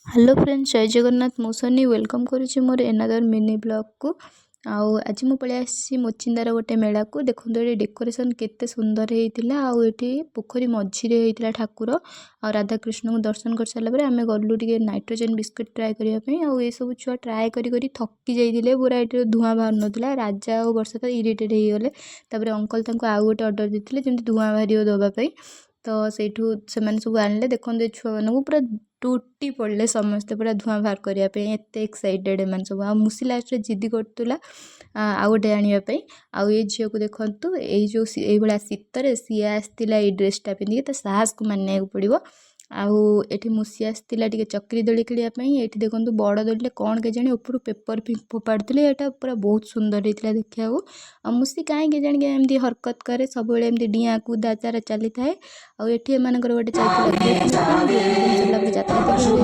Hello friend, ଜୟ ଜଗନ୍ନାଥ। ମୁଁ Sunny welcome କରୁଛି ମୋର ଏନାଦର ମିନି ବ୍ଲଗ୍କୁ। ଆଉ ଆଜି ମୁଁ ପଳେଇ ଆସିଛି ମୋଚିନ୍ଦାର ଗୋଟେ ମେଳାକୁ। ଦେଖନ୍ତୁ, ଏଠି ଡେକୋରେସନ୍ କେତେ ସୁନ୍ଦର ହେଇଥିଲା। ଆଉ ଏଠି ପୋଖରୀ ମଝିରେ ହେଇଥିଲା ଠାକୁର। ଆଉ ରାଧାକୃଷ୍ଣଙ୍କୁ ଦର୍ଶନ କରିସାରିଲା ପରେ ଆମେ ଗଲୁ ଟିକେ ନାଇଟ୍ରୋଜେନ୍ ବିସ୍କୁଟ୍ ଟ୍ରାଏ କରିବା ପାଇଁ। ଆଉ ଏସବୁ ଛୁଆ ଟ୍ରାଏ କରି କରି ଥକି ଯାଇଥିଲେ ପୁରା। ଏଠି ଧୂଆଁ ବାହାରୁନଥିଲା। ରାଜା ଆଉ ବର୍ଷା ତ ଇରିଟେଟ୍ ହେଇଗଲେ। ତାପରେ ଅଙ୍କଲ୍ ତାଙ୍କୁ ଆଉ ଗୋଟେ ଅର୍ଡ଼ର ଦେଇଥିଲେ, ଯେମିତି ଧୂଆଁ ବାହାରିବ ଦେବା ପାଇଁ। ତ ସେଇଠୁ ସେମାନେ ସବୁ ଆଣିଲେ। ଦେଖନ୍ତୁ, ଏ ଛୁଆମାନଙ୍କୁ ପୁରା ଟୁଟି ପଡ଼ିଲେ ସମସ୍ତେ ପୁରା ଧୂଆଁ ବାହାର କରିବା ପାଇଁ। ଏତେ ଏକ୍ସାଇଟେଡ଼୍ ଏମାନେ ସବୁ। ଆଉ ମୁସି ଲାଷ୍ଟରେ ଜିଦି କରୁଥିଲା ଆଉ ଗୋଟେ ଆଣିବା ପାଇଁ। ଆଉ ଏ ଝିଅକୁ ଦେଖନ୍ତୁ, ଏଇ ଯେଉଁ ଏଇଭଳିଆ ଶୀତରେ ସିଏ ଆସିଥିଲା ଏଇ ଡ୍ରେସ୍ଟା ପିନ୍ଧିକି। ତା ସାହସକୁ ମାନିବାକୁ ପଡ଼ିବ। ଆଉ ଏଠି ମୁସି ଆସିଥିଲା ଟିକେ ଚକ୍ରି ଦୋଳି ଖେଳିବା ପାଇଁ। ଏଠି ଦେଖନ୍ତୁ, ବଡ଼ ଦୋଳିରେ କ'ଣ କେଜାଣି ଉପରୁ ପେପର୍ ଫୋପାଡ଼ୁଥିଲେ। ଏଇଟା ପୁରା ବହୁତ ସୁନ୍ଦର ହେଇଥିଲା ଦେଖିବାକୁ। ଆଉ ମୁସି କାହିଁ କେଜାଣି ଏମିତି ହରକତ କରେ, ସବୁବେଳେ ଏମିତି ଡିଆଁ କୁଦା ତାର ଚାଲିଥାଏ। ଆଉ ଏଠି ଏମାନଙ୍କର ଗୋଟେ ଚାଲିଥିଲା ଗ୍ରୁପ୍ ମିଟିଂ। ଗ୍ରୁପ୍ ମିଟିଂ ସରିଲା ପରେ ଯାତ୍ରା ଦେଖିଲେ।